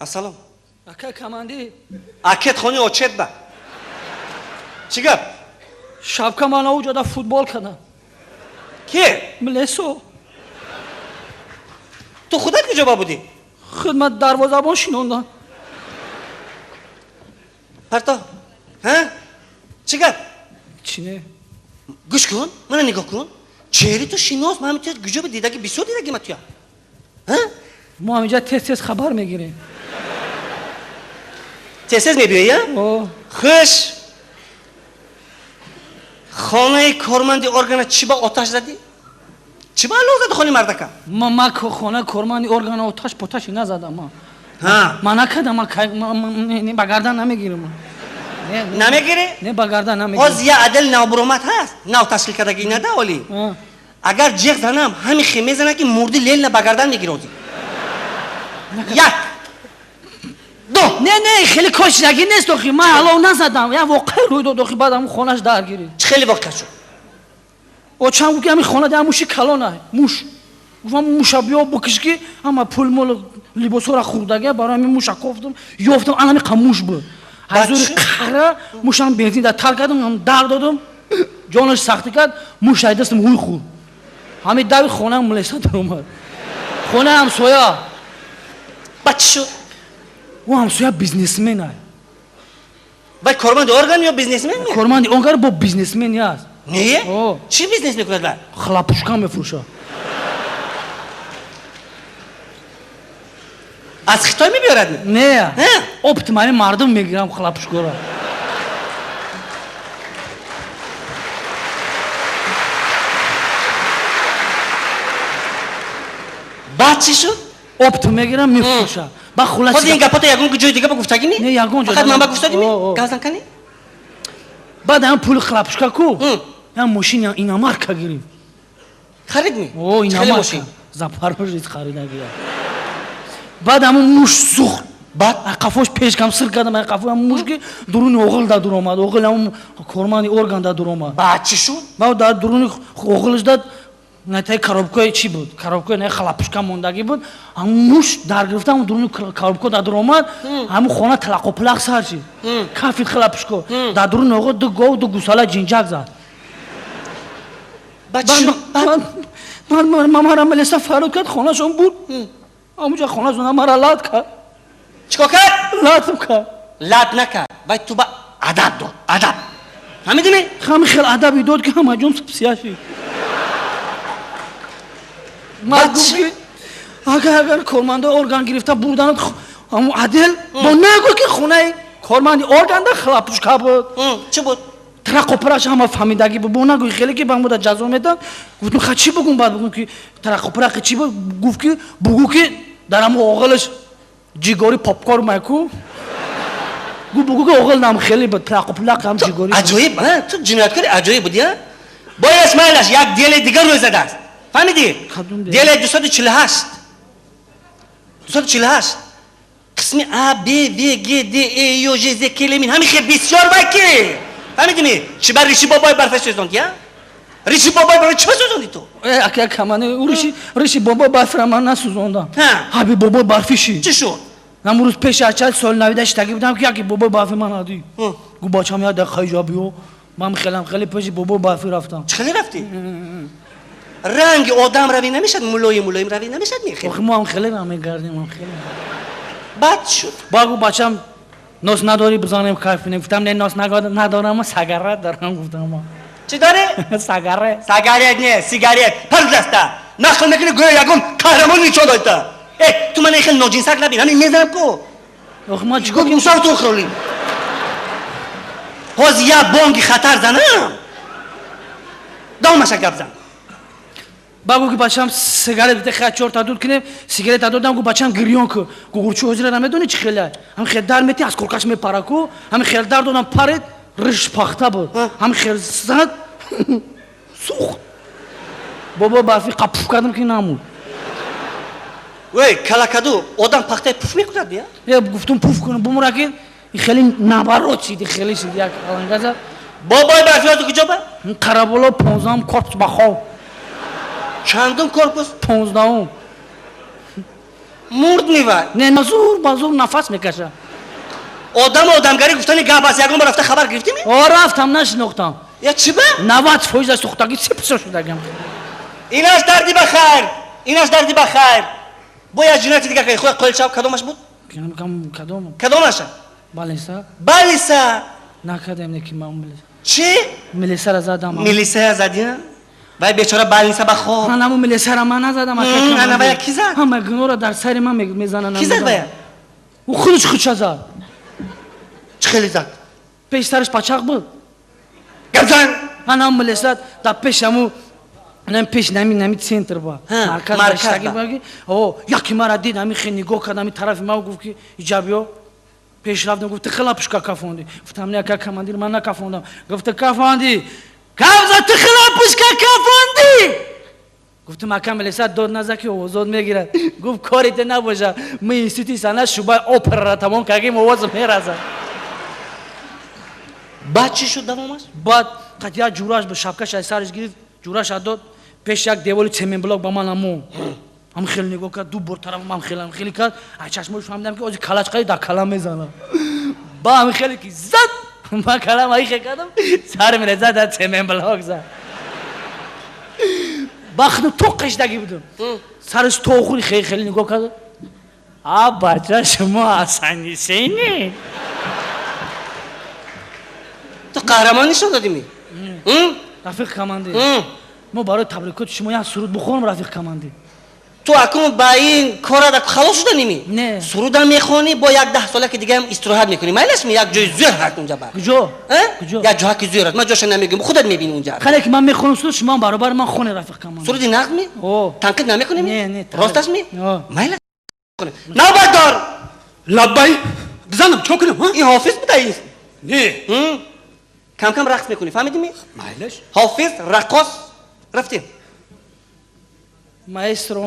Ассалом. Ака команди. Акет хони очет ба. Чӣ гап? Шабка ман ауҷода футбол кардам. Ки? Млесо. Ту худат куҷо ба будӣ? Худ ман дарвозабон шинондам. Парто. Ҳа? Чӣ гап? Чӣ не? Гӯш кун, мана нигоҳ кун. Чеҳри ту шинос, ман ҳамин куҷо дидаги, бисёр дидаги ма туя. Ҳа? Мо ҳаминҷа тез-тез хабар мегирем. Тез-тез мебиёӣ, а? О. Хуш. Хонаи корманди органа чӣ ба оташ задӣ? Чӣ ба аллоҳ зади хони мардака? Ма хонаи корманди органа оташ поташи назадам ма. Ҳа. Ма накардам, ма ба гардан намегирам. Намегирӣ? Не, ба гардан намегирам. Ҳоз я адел навбуромад ҳаст, нав ташкил кардагӣ нада оли. Агар ҷеғ занам, ҳамин хе мезанад ки мурди лелна ба гардан мегирӣ ҳозир. Як. Ду. Не, не, хеле кошидаги нест охи, ман алов назадам. Як воқеа рӯй дод охи, баъд ҳамун хонаш даргирид. Чӣ хеле воқеа шуд? Очам гуфт ки ҳамин хона дар муши калона, муш. Гуфтам муша биё бикиш ки ҳама пул мол либосҳоро хӯрдага, барои ҳамин муша кофтам, ёфтам, ана ҳамин қа муш буд. Ҳазури қара мушам бензин дар тар кардам, дар додам, ҷонаш сахтӣ кард, муш ай дастам ҳуй хӯрд. Ҳамин дави хонаам милеса даромад. Хонаи ҳамсоя. Баъд чӣ шуд? Ӯ ҳамсоя бизнесмен ай. Вай корманди орган ё бизнесмен? Корманди орган бо бизнесмен аст. Не? Чӣ бизнес мекунад вай? Хлопушка мефурӯшад. Аз Хитой мебиёрад? Не. Оптом ҳамин мардум мегирам хлопушкаро. Баъд чӣ шуд? Оптом мегирам, мефурӯшад. Баъд хулас. Ҳозир ин гапото ягон ҷои дига ба гуфтагӣ ми? Не, ягон ҷо. Фақат ман ба гуфтагӣ ми? Гап зан кани? Баъд ҳам пули хлопушка ку, ям мошин иномарка гирифт. Харид ми? О, иномарка. Запорожец харидагия. Баъд ҳамун муш сӯхт. Баъд қафош пешкам сир кардам, қафои ҳамун муш ки дуруни оғил да дур омад. Оғил ҳамун корманди орган да дур омад. Баъд чӣ шуд? Баъд дар дуруни оғилаш дад натаи коробкаи чӣ буд? Коробкаи на хлопушка мондагӣ буд. Ҳамун муш дар гирифта ҳамун дуруни коробка да дур омад. Ҳамун хона талақопулақ сар шид. Кафид хлопушка. Дар дуруни оғил ду гов, ду гусала ҷинҷак зад. Баъд чӣ шуд? Ман милиса фарёд кард, хонашон буд. Ҳамунҷа хонашон мара лат кард. Чӣ кор кард? Латм кард. Лат накард. Вай ту ба адаб дод. Адаб. Фаҳмидӣ? Ҳамин хел адаби дод ки ҳама ҷон сия шид. Ман гуфт ки агар кормандои орган гирифта бурданат ҳамун адел бо нагӯ ки хонаи корманди органда хлопушка буд. Чӣ буд? Тарақопараш ҳама фаҳмидагӣ буд. Бо нагӯ хеле ки ба муда ҷазо медод. Гуфтам ха чӣ бугум, баъд бугум ки тарақопарақи чӣ буд? Гуфт ки бугӯ ки дар ҳамун оғилаш ҷигори попкор майку. Гуфт бугӯ ки оғил нам хеле буд, тарақопулақ ҳам ҷигори. Аҷоиб, а? Ту ҷинояткори аҷоиб будӣ, а? Бояд майлаш як дели дигар рӯй задааст. Фаҳмидӣ? Дели 248. 248. Қисми А, Б, В, Г, Д, Е, Ё, Ж, З, К, Л, М. Ҳамин хел бисёр вай ки. Фаҳмидӣ ми? Чӣ ба риши бобои барфа сӯзондӣ, а? Риши бобои барфа чӣ ба сӯзондӣ ту? Ака камане, риши бобои барфра ман насӯзондам. Ҳаби бобои барфи шид. Чӣ шуд? Ҳамун рӯз пеши ачал соли навида шитагӣ будам ки яке бобои барфи ман адӣ. Гуфт бачам як дақиқа иҷо биё. Ман хелам хеле пеши бобои барфӣ рафтам. Чӣ хеле рафтӣ? Ранги одам равӣ намешад, мулоим мулоим равӣ намешад ми? Охи мо ҳам хеле рам мегардем, ҳам хеле. Баъд чӣ шуд? Баъд гуфт бачам нос надорӣ бизанем кайф кунем. Гуфтам не, нос надорам, сигарет дорам, гуфтам. Чӣ дорӣ? Сигарет. Сигарет не, сигарет. Пар даста. Нақл мекунӣ гӯё ягон қаҳрамон нишон додта. Э, ту мана хеле ноҷинсак набин, ҳамин мезанам ку. Охи ман чӣ кор Гуфт мусав ту хӯрӣ. Ҳоз як бонги хатар занам. Давомаша гап зан. Баъд гуфт ки бачам сигарет бите, хай чорта дуд кунем. Сигарета додам, гуфт бачам гирён ку. Гугурчи ҳозира намедонӣ чӣ хеле. Ҳамин хел дар мети аз коркаш мепара ку. Ҳамин хел дар додам парид, риш пахта буд. Ҳамин хел зад, сӯхт. Бобо барфи қапуф кардам ки намуд. Вей, калакаду, одам пахтаи пуф мекунад, я? Е, гуфтум пуф кунам, бумура ки хеле наоборот шид, хеле шид як алангаза. Бобои барфи ҳозир куҷо ба? Қараболо 15-ум корпус ба хоб. Чандум корпус? 15-ум. Мурд мевай. Не, назур, базур нафас мекаша. Одам одамгари гуфтани гап аст, ягон бор рафта хабар гирифтими? О, рафтам, нашинохтам. Я чӣ ба? 90% сӯхтагӣ сипсо шудагам. Инаш дарди ба хайр. Инаш дарди ба хайр. Бо як ҷинояти дигар кардӣ. Худ қоил шав, кадомаш буд? Кадом? Кадомаша? Балиса. Балиса. Накардем, не ки ман милиса. Чӣ? Милисара задам. Милисая задӣ? Вай бечора балниса ба хоб. Ман ҳамун милисара ман назадам. Ана вая ки зад? Ҳама гуноҳро дар сари ман мезананд. Ки зад вая? Ӯ худаш худша зад. Чӣ хеле зад? Пеш сараш пачақ буд. Гап зан! Ана ҳамун милиса дар пеш ҳамун нам пеш нами нами центр ба марказ ба. О, яки мара дид, ҳамин хел нигоҳ кард, ҳамин тарафи ман гуфт ки иҷа биё. Пеш рафтам, гуфт ты хела пушка кафонди. Гуфтам не, ака командир, ман накафондам. Гуфт ты кафонди. Кавза ты хела пушка кафонди. Гуфтам ака милиса дод наза ки овозот мегирад. Гуфт корите набоша. Мо институти санъат шӯъбаи операро тамом кардем, овоз меразад. Баъд чӣ шуд давомаш? Баъд қатъия ҷураш ба шапкаш аз сараш гирифт, ҷураша дод. Пеш як деволи цементблок ба ман амон. Ҳам хеле нигоҳ кард, ду бор тараф ман хеле хеле кард. Аз чашмош фаҳмидам ки ози калач қади дар кала мезанад. Ба ҳам хеле ки зад, ман калам айхе кардам, сар мерезад дар цементблок зад. Бахтам то қишдаги будам. Сараш то хури хеле хеле нигоҳ кард. А бача шумо Ҳасанисени? Ту қаҳрамон нишон додӣ? Рафиқ командир. Мо барои табрикоти шумо як суруд бихонам, рафиқ командир. Ту акун ба ин кора халос шуда ними? Не. Сурудам мехонӣ, бо як 10 сола ки дигаам истироҳат мекунӣ. Майлаш ми як ҷои зӯр ҳаст унҷа бар. Куҷо? Куҷо? Як ҷоҳа ки зӯр аст. Ман ҷоша намегӯям, худат мебинӣ унҷа. Хале ки ман мехонам суруд, шумо ҳам баробари ман хонед, рафиқ командир. Суруди нағз ми? О. Танқид намекунӣ? Не, не. Росташ ми? О. Майлаш. Навбатдор! Лаббай, бизанам, чо кунам? Ин ҳофиз буда ин? Не. Кам-кам рақс мекунӣ, фаҳмидӣ ми? Майлаш. Ҳофиз, раққос, рафтем. Маэстро.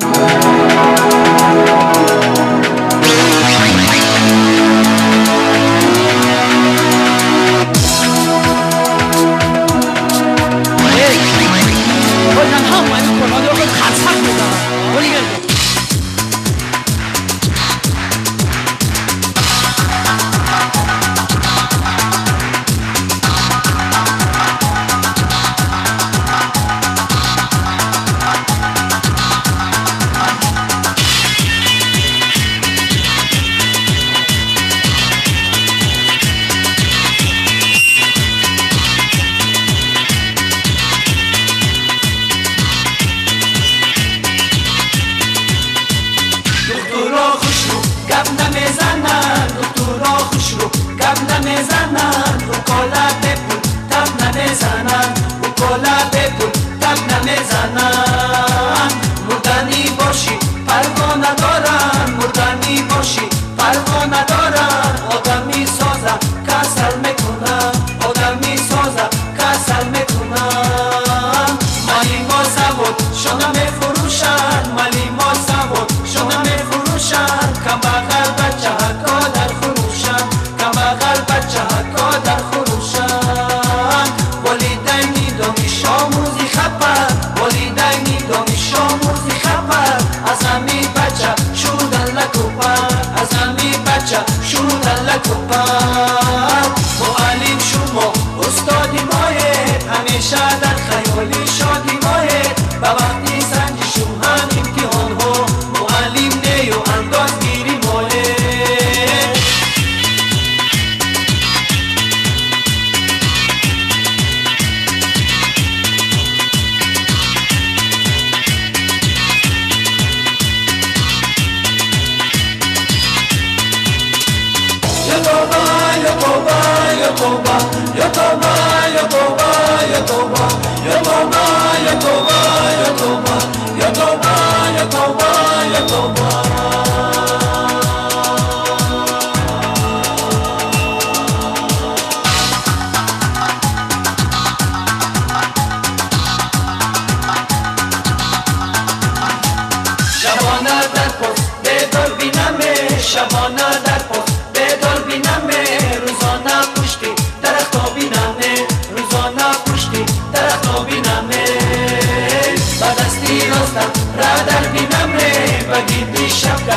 Ба дасти ростам радар бинаме, ба гирди шаб.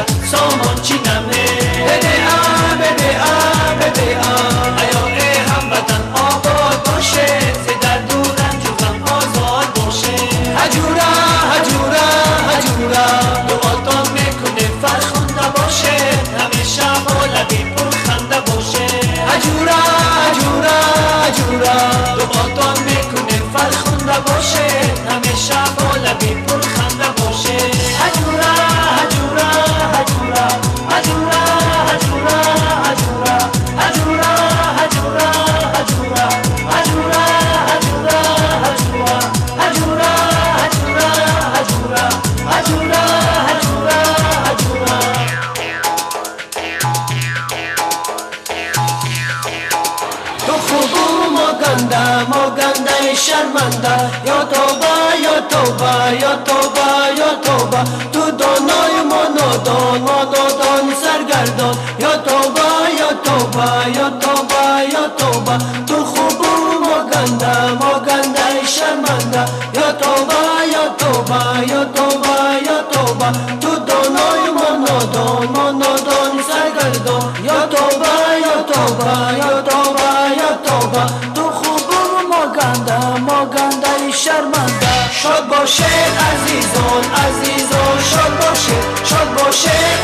ганда, мо гандаи шарманда. Ё тоба, ё тоба, ё тоба, ё тоба. Ту доною мо нодон, мо нодони саргардон. Ё тоба, ё тоба, ё тоба, ё тоба. Ту хубу мо ганда, мо гандаи шарманда. Ё тоба, ё тоба, ё тоба, ё тоба. Ту доною мо нодон, мо нодони саргардон. Ё тоба, ё тоба, ё тоба, ё тоба. Ту хубу мо ганда, мо гандаи шарманда. Шод бошед, азизон, азизон, шод бошед, шод бошед.